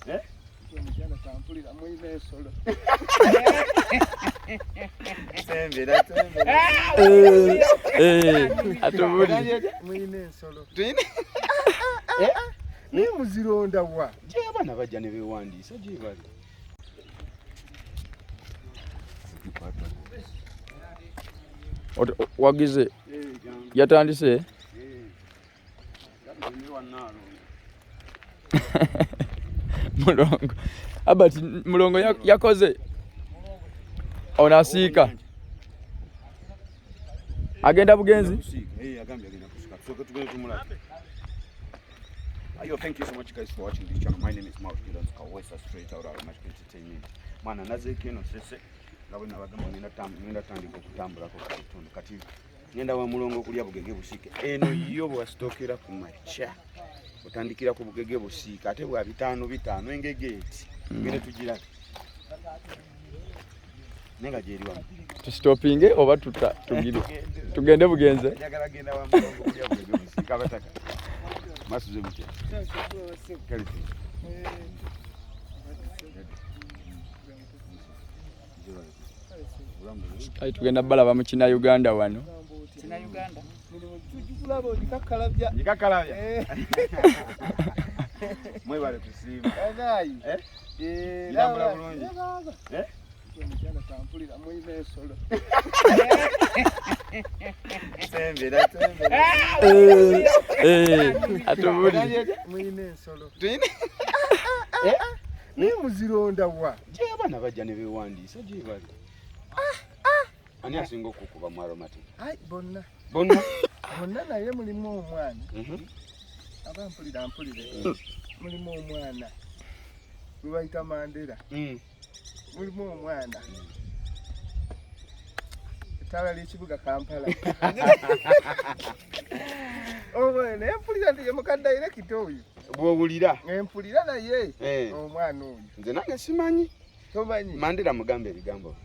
Eh? Omukyala tampulira mulina ensolo. Sembera, sembera. Eh, atubulire. Mulina ensolo. Tulina Naye muzironda wa? gye abaana bajja ne beewandiisa gye bali. Wagize yatandise. Mulongo Albert Mulongo yakoze ono asiika agenda bugenzi. Yo, thank you so much guys for watching this channel. My name is Mark Gilans Kawesa, straight out of Magic Entertainment. Mwana nazeeko eno sese nga bwe nabagamba ngenda tandika okutambulako ku kitundu kati ngenda wa Mulongo okulya bugege busiike. Eno yo bwasitokera ku makya otandikira ku bugege busiike ate bwa bitaano bitaano engege eti ngende tugirabe naye nga gyeri wano. Tusitopinge oba tuta tugire tugende bugenze. Njagala genda wa Mulongo okulya bugege busiike abataka masuze mutya kale. Kale tugenda balaba mu kina Uganda wano. Kina Uganda. Tugikulaba ogikakkalabya. Ngikakkalabya. Mwebale kusiima. Anayi. Eh? Bitambula bulungi. Eh? Omukyala tampulira mulina ensolo. Sembera, sembera. Atubulire. Mulina ensolo. Tulina Naye muzironda wa? gye abaana bajja ne beewandiisa gye bali. Ani asinga okukuba mu aromatic? Ai bonna. Bonna. Bonna naye mulimu omwana. Aba mpulira mpulire. Mulimu omwana. Gwe bayita Mandela. Mulimu omwana. Ettaala ly'ekibuga Kampala. Omwana naye mpulira nti ye mukadde ayirekita oyo. Bw'owulira. Empulira naye Eh. omwana oyo. Nze nange simanyi. Tomanyi Mandela mugambe ebigambo.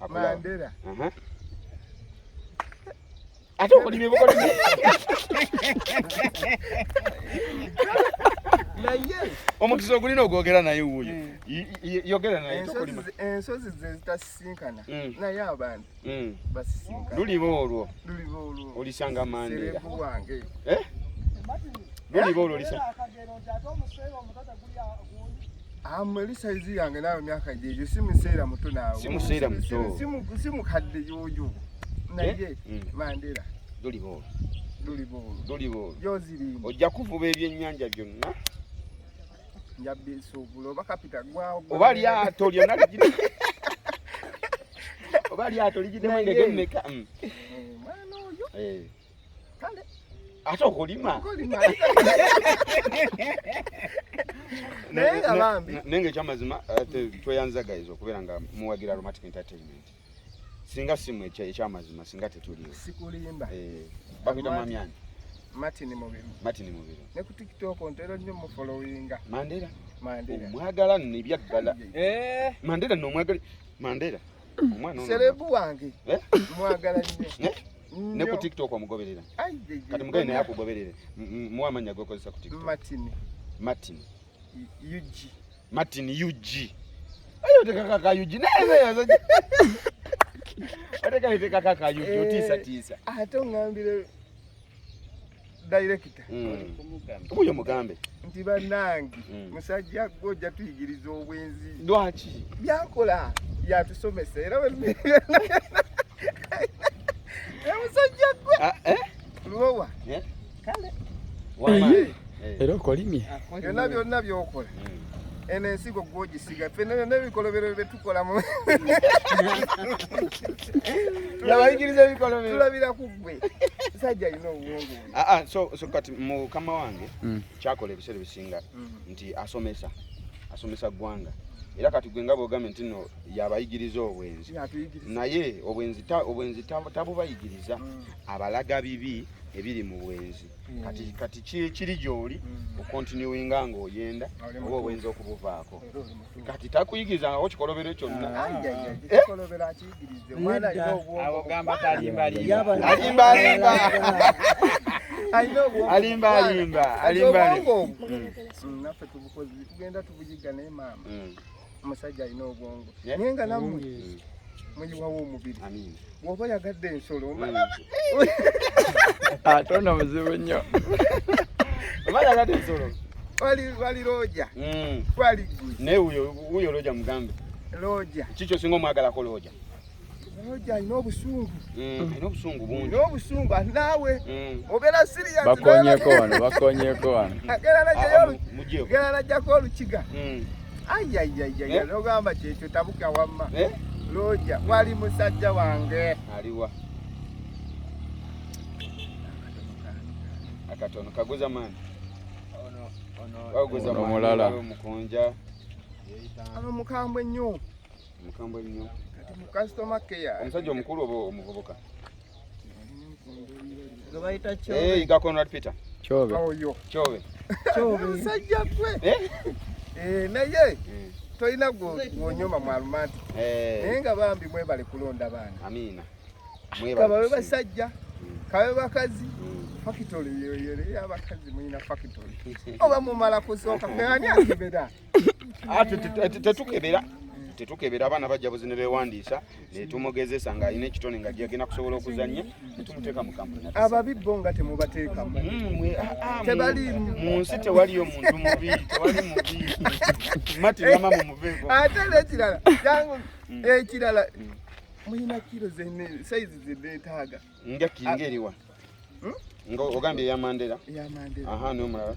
Akulaba. Mandela. Aha. Ate okolima ebikolimo. Naye Omukisa ogulina ogwogera naye wuuyo. Yogera naye tokolima. Ensozi ze zitasisinkana naye abantu basisinkana. Luliba olwo. Luliba olwo. Olisanga Mandela. Serebu wange. Eh? Luliba olwo olisanga. Amwe sayizi yange naawe myaka gyegyo si museera muto naawe. Si museera muto. Si mukadde yoyo. Naye Mandela. Luliba olwo. Luliba olwo. Luliba olwo. Gy'ozirinda. Ojja kuvuba ebyennyanja byonna. Nja bisuubula oba kapita gwawo. Oba lyato lyonna ligide. Oba lyato ligiddemu engege mmeka. Omwana oyo. Kale. Ate okolima. Okolima. Naye nga bambi. Naye nga ekyamazima tweyanza guys okubeera nga muwagira Aromatic Entertainment. Singa simu ekyamazima singa tetuliwo. Sikulimba. Bakuyita mwami ani? Martin Mubiru. Martin Mubiru. Ne ku TikTok ntera nnyo mufollowinga. Mandela. Mandela. Omwagala nno ebyaggala. Mandela nno omwagala. Mandela. Omwana ono. Serebu wange. Eh? Mwagala nnyo. Eh? Ne ku TikTok omugoberera. Kati mugaye naye akugoberere. Muwa amannya g'okozesa ku TikTok. Martin. Martin. UG. Martin UG. Ayo oteekako aka UG. Naye naye. Oteekayo oteekako aka UG otiisatiisa. Ate oŋŋambire director. Oyo mugambe. Nti bannange musajja gwe ojja tuyigiriza obwenzi. Lwaki? Byakola yatusomesa era musajja gwe. Lubowa. Kale. Era okolimye. Byonna byonna by'okola. Eno ensigo gw'ogisiga ffenna byonna ebikolobero bye tukola mu Yabayigiriza ebikolobero. Tulabira ku ggwe. Musajja alina obwongo. So kati mukama wange kyakola ebiseera ebisinga nti asomesa. Asomesa ggwanga. Era kati gwe nga bw'ogambye nti nno yabayigiriza obwenzi. Naye obwenzi tabubayigiriza. Abalaga bibi Ebiri mu bwenzi. Kati kiri gy'oli okontinuinga ng'oyenda oba obwenzi okubuvaako. Kati takuyigirizangako kikolobero kyonna. Kikolobero akiyigirize omwana alina obwongo. Ogamba talimbalimba. Alimba alimba. Alimba alimba. Alimba alimba. Naffe tubukozi tugenda tubuyiga naye maama. Omusajja alina obwongo. Naye nga nammwe muyiwawo omubiri. Bw'oba oyagadde ensolo. Ate ono muzibu nnyo. Oba oyagadde ensolo. Wali looja. Wali gwe. Naye wuyo looja mugambe. Looja. Kiki osinga omwagalako looja? Looja alina obusungu. Alina obusungu bungi. Alina obusungu naawe. Obeera serious. Bakonyeko wano, bakonyeko wano. Gera najjako olukiga. Ayayayaya, nogamba kyekyo tabuka wamma. Looja, wali musajja wange. Aliwa. Akatono kaguza maani. Ono omulala. Mukonja. Ano mukambwe nnyo. Mukambwe nnyo. Kati mu customer care. Omusajja omukulu oba omuvubuka? Gwe bayita Kyobe. Yiga Conrad Peter. Kyobe. Oyo. Kyobe. Kyobe. Musajja gwe. Naye tolina gw'onyoma mu aromantic. Naye nga bambi mwebale kulonda baana. Amiina. Kababe basajja, kababe bakazi. Factory yoyo y'abakazi mulina factory. Oba mumala kusooka ani akebera? Ate tetukebera. Tetukebera abaana bajja buzi ne beewandiisa ne tumugezesa ng'alina ekitone nga agenda kusobola okuzannya ne tumuteeka mu kampuni. Ababi bo nga temubateekamu. Tebaliimu. Mu nsi tewaliyo muntu mubi, tewali mubi. Mati mama mumuveeko. Ate n'ekirala, jangu ekirala mulina kiro sayizi ze neetaaga. Nga kinga eriwa? Nga ogambye eya Mandela? Eya Mandela. Aha, n'omulala.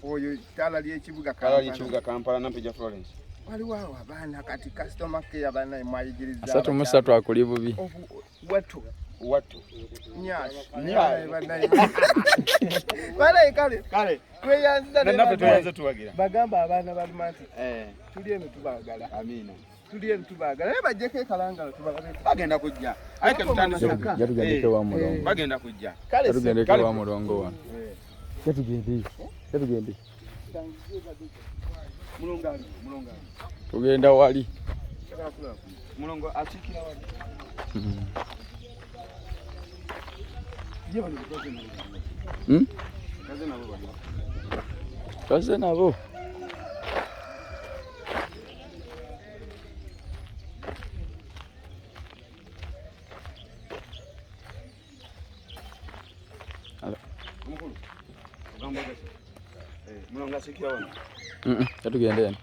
Oyo ttaala ly'ekibuga Kampala. Ttaala ly'ekibuga Kampala, Nampijja Florence. Waliwo awo abaana kati customer care bannaye mwayigiriza. 33 akuli bubi. Watto. Watto. Nyash. Bannaye kale. Kale. Tweyanziza ne naffe tweyanze tuwagira. Bagamba abaana ba romantic. Tuli eno tubaagala. Amiina. Tuli eno tubaagala. Naye bajjeko ekalangala tubalabe. Bagenda kujja. Aye tetutandise. Jatugendeko wa mulongo. Bagenda kujja. Kale tugendeko wa mulongo wano. Jatugende. Jatugende. Mulongo ali, mulongo. Tugenda wali. Mulongo atikira wali. Kaze nabo. Mulongo asikira wano. Tugende eno.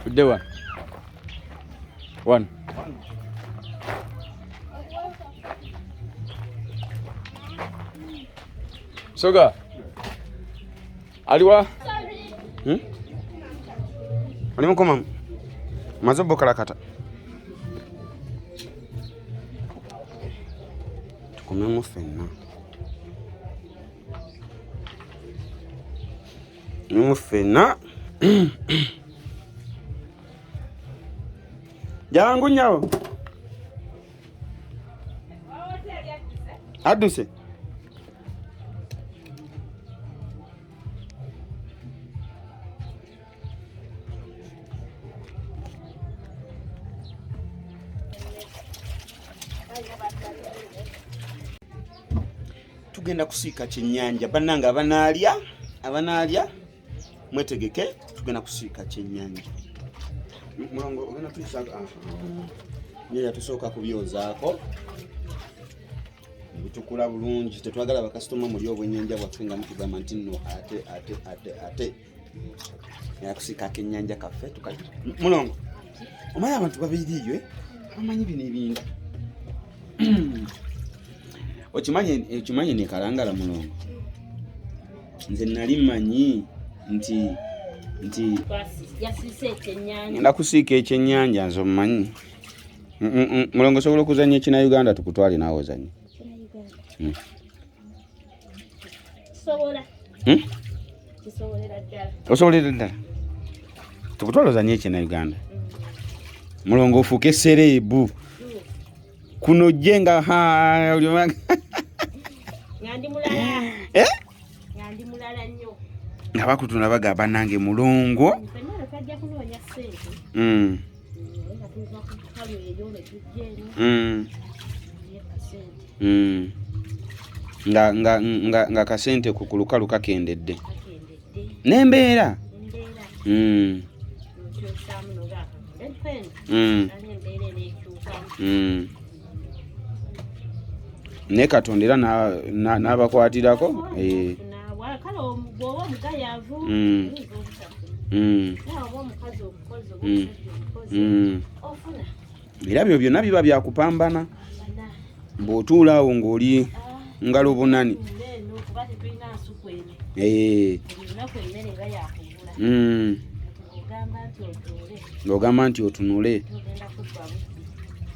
Tudde wano. Wano. Soga. Aliwa? Oli mukoma? Maze obukalakata. Tukomemu ffenna. Mu ffenna. Jangu nnyawo. Adduse. Tugenda kusiika kyennyanja bannange abanaalya mwetegeke tugenda kusiika kyennyanja. Mulongo ogenda tuyisa nyenya tusooka kubyozaako bitukula bulungi tetwagala bakasitoma muli obwennyanja bwaffe nga mutugamba nti nno ate ate ate ate kusiika akennyanja kaffe. Mulongo omanyi abantu babiriiyo abamanyi bino ebintu okimanyi ne kalangala mulongo nze nali mmanyi nti ngenda kusiika ekyennyanja nze omumanyi Mulongo, osobola okuzannya ekina Uganda tukutwale naawe ozannye? Sobola. Kisobolera ddala. Osobolera ddala tukutwale ozannye ekina Uganda? Mulongo, ofuuke celeb kuno ojje nga ha Nga ndi mulala. Eh? Nga ndi mulala nnyo. Nga bakutunda bagamba nange mulongo. Ffenna twajja kunoonya ssente. Naye nga tuva ku kkalu eyo ne tujja eno. Naye kasente. Nga kasente ku lukalu kakendedde. Kakendedde. N'embeera. Embeera. Okyusaamu n'ogaakagenda mpenda. Ate embeera eneekyukamu. Naye Katonda era n'abakwatirako. Kale bw'oba omugayaavu oyinza obutafuna. Naye oba omukazi omukozi oba omusajja omukozi ofuna. Era byo byonna biba byakupambana. Bana. Bw'otuula awo ng'oli ngalo bunani. Eno kuba tetulina nsuku eno. Buli lunaku emmere eba yakugula. Ogamba nti otuule. Ng'ogamba nti otunule. Togenda kubba bubbi.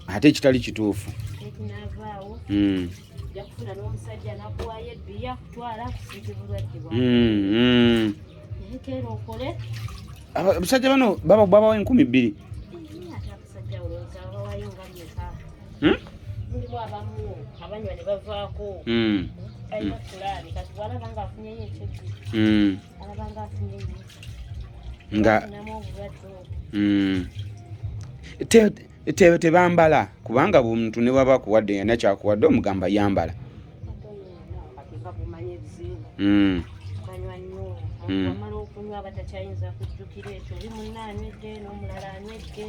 Ate ekitali kituufu. Ekinaavaawo ojja kufuna n'omusajja n'akuwaayo ebbiya kutwala kusiiga bulwadde bwa. Naye keera okole. Abasajja bano babawa 2000. Ate abasajja olowooza babawayo nga mmeka? Mulimu abamu abanywa ne bavaako. Balina pulaani, kati bw'alaba ng'afunyeyo ekyeggulu, alaba ng'afunyeyo Nga afunamu obulwadde obwo. Tebambala kubanga muntu ne bwaba akuwadde yenna kyakuwadde omugamba yambala. Kati nga bw'omanyi ebizinga banywa nnyo. Bamala okunywa batakyayinza kujjukira ekyo, oli munne anywedde n'omulala anywedde.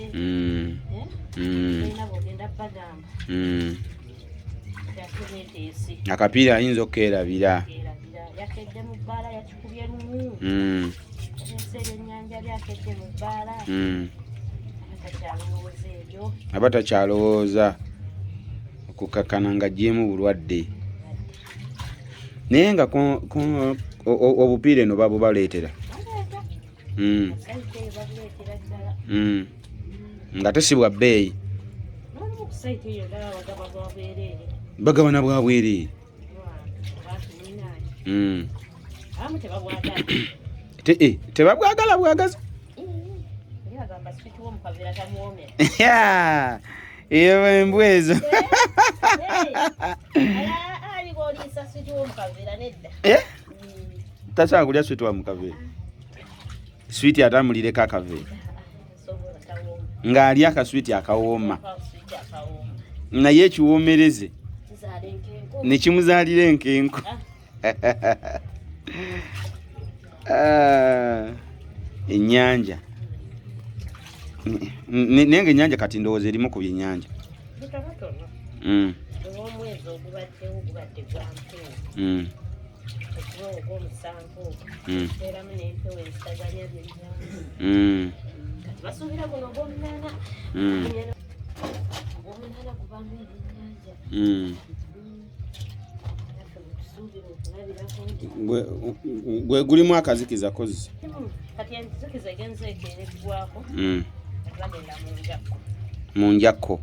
Eh? Olina bw'ogenda bagamba ate beeteese. Akapiira ayinza okukeerabira. Erabira yakedde mu bbaala, yakikubye lumu. Ensi ebyennyanja byakedde mu bbaala. Abatakyalowooza ebyo. Aba takyalowooza okukakkana nga aggyemu bulwadde. Naye nga obupiira eno babubaleetera. Baleeta. Site eyo babuleetera ddala. Nga tesibwa bbeeyi. N'olumu ku site eyo ndaba bagaba bwa bwereere. Bagabana bwa bwereere. Abantu munaani abamu tebabwagala. Tebabwagala bwagazi. Oli agamba switi wo mu kaveera tamuwoomera. Eyo embwa ezo. Aliko oliisa switi wo mu kaveera nedda. Eh? Tasobola kulya switi wa mu kaveera. Switi atambulireko akaveera. Sobola, tawooma. Ng'alya akaswiti akawooma. Ka switi akawooma. Naye ekiwoomereze kizaala enkenko. Ne kimuzaalira enkenko. Ah, ennyanja. Naye nga ennyanja kati ndowooza erimu ku byennyanja. Butonotono. Olw'omwezi ogubaddewo gubadde gwa mpewo. Okuba ogw'omusanvu ogwo kubeeramu n'empewo ezitaganya byennyanja. Kati basuubira guno ogw'omunaana. Ogw'omunaana gubaamu ebyennyanja. Naffe bwe tusuubira okulabirako nti Gwe gulimu akazikiza kozi. Kati enzikiza egenza ekeereggwako. Kati bagenda mu njakko. Mu njakko.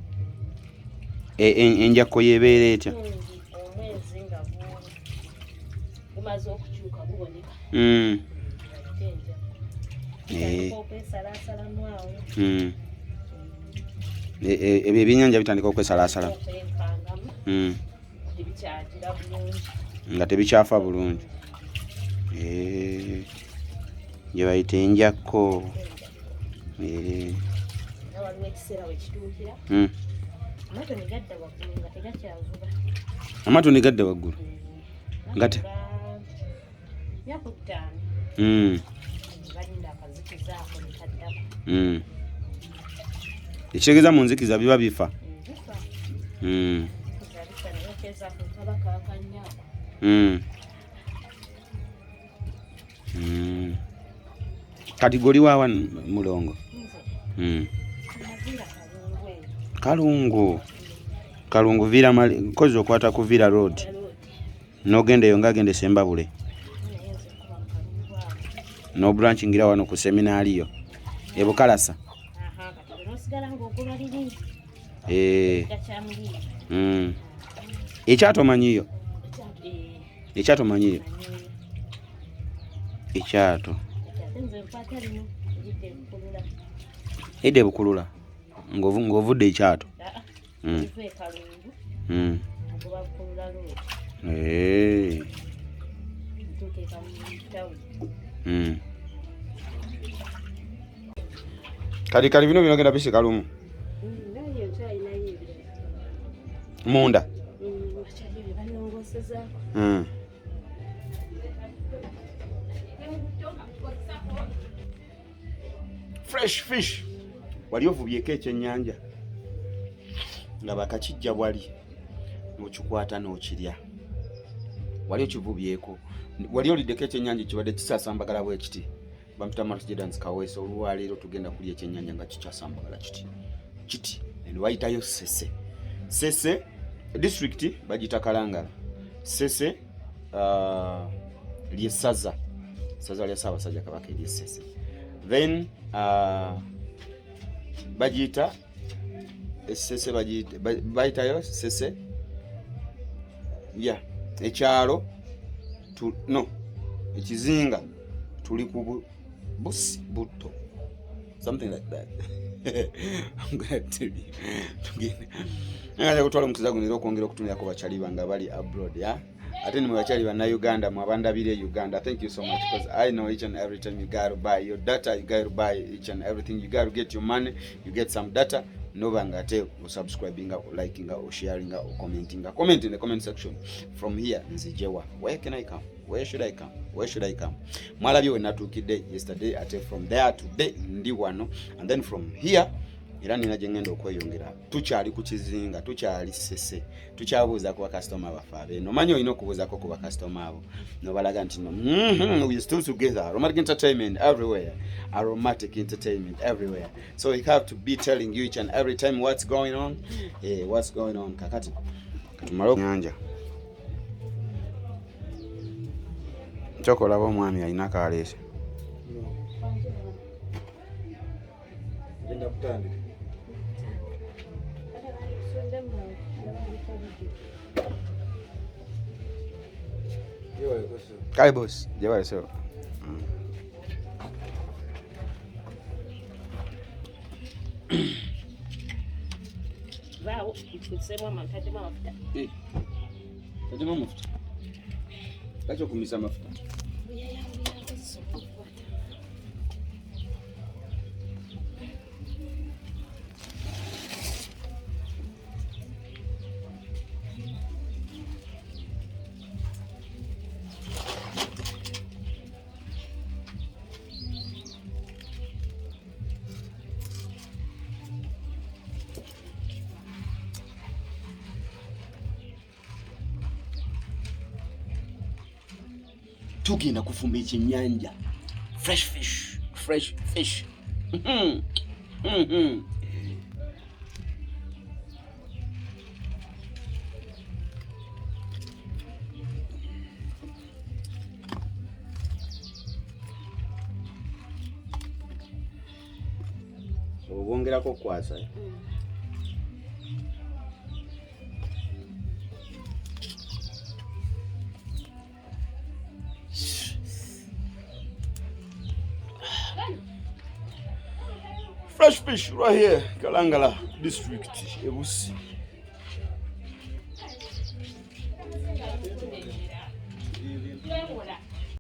Enjakko yeebeera etya? Omwezi nga gumaze okukyuka guboneka. Bayite enjakko. Bitandika okwesalaasalamu awo. Ebyo ebyennyanja bitandika okwesalaasala. Okwenkangamu. Tebikyagira bulungi. Nga tebikyafa bulungi. Gye bayita enjakko. Era waliwo ekiseera we kituukira amaato ne gadda waggulu nga tegakyavuba. Amaato ne gadda waggulu. Nga Myaka 5. Balinda akazikiza ako ne kaddako. Ekitegeeza mu nzikiza biba bifa. Bifa. Nzikiza bifa naye okezaako kaba kaaka nnyo ako. Kati goli waawa mulongo? Nze. Naviira Kalungu eyo. Kalungu. Kalungu Villa Mali, kozi okwata ku Villa Road. Villa Road. N'ogenda eyo ng'agenda e Sembabule. Naye nze nkuba mu Kalungu awo. N'obranching wano ku seminaariyo e Bukalasa. Aha, kati bwe n'osigala ng'ogoba liri. Ekyato omanyiyo? Ekyato omanyiyo? Ekyato. Edda Bukulula ng'ovudde Ekyato. Kali kali bino binogenda bisika lumu. Munda. Fresh fish. Wali ovubyeko ekyennyanja nga bakakijja wali n'okikwata n'okirya. Wali okivubyeko. Wali oliddeko ekyennyanja ekibadde kisasambagala bwe kiti. Bampita Mark Kaweesa, olwaleero tugenda kulya ekyennyanja nga kikyasambagala kiti. Kiti. Eno bayitayo Ssese. Ssese district bagiyita Kalangala. Ssese ly'essaza. Ssaza lya Ssaabasajja Kabaka ery'e Ssese. Then bagiyita Essese, bayitayo Ssese. Yeah, ekyalo no ekizinga tuli ku busi butto, something like that. I'm gonna tell you. Tugenda kutwala omukisa guno era okwongera okutumyako bakyali bange abali abroad, ya ate nimwe bakyali bannayuganda mwe abandabira e Uganda. Thank you so much, because I know each and every time you gotta buy your data, you gotta buy each and everything, you gotta get your money, you get some data noba nga ate osubscribinga, olikinga, osharinga, ocommentinga. Comment in the comment section. From here nzijewa, where can I come? Where should I come? Where should I come? Mwalabye we natuukidde yesterday, ate from there today ndi wano, and then from here era nina gye ngenda okweyongera. Tukyali ku kizinga, tukyali Ssese, tukyabuuza ku bakasitoma baffe abeeno. Omanyi olina okubuuzako ku bakasitoma abo nobalaga nti no, we still together. Aromatic Entertainment everywhere, Aromatic Entertainment everywhere. So we have to be telling you each and every time what's going on, what's going on. Kakati katumale nyanja kyokolaba omwami alina kaleese. Genda kutandika. Kale boss, jebale sebo. Vaawo nkuseemu ntaddemu amafuta. Taddemu amafuta. Lwaki okumisa amafuta? Buyayambuyako zisobola okukwata. Tugenda kufumba ekyennyanja. Fresh fish, fresh fish. Obwongerako okukwasa. Fresh fish right here, Kalangala district, Ebusi.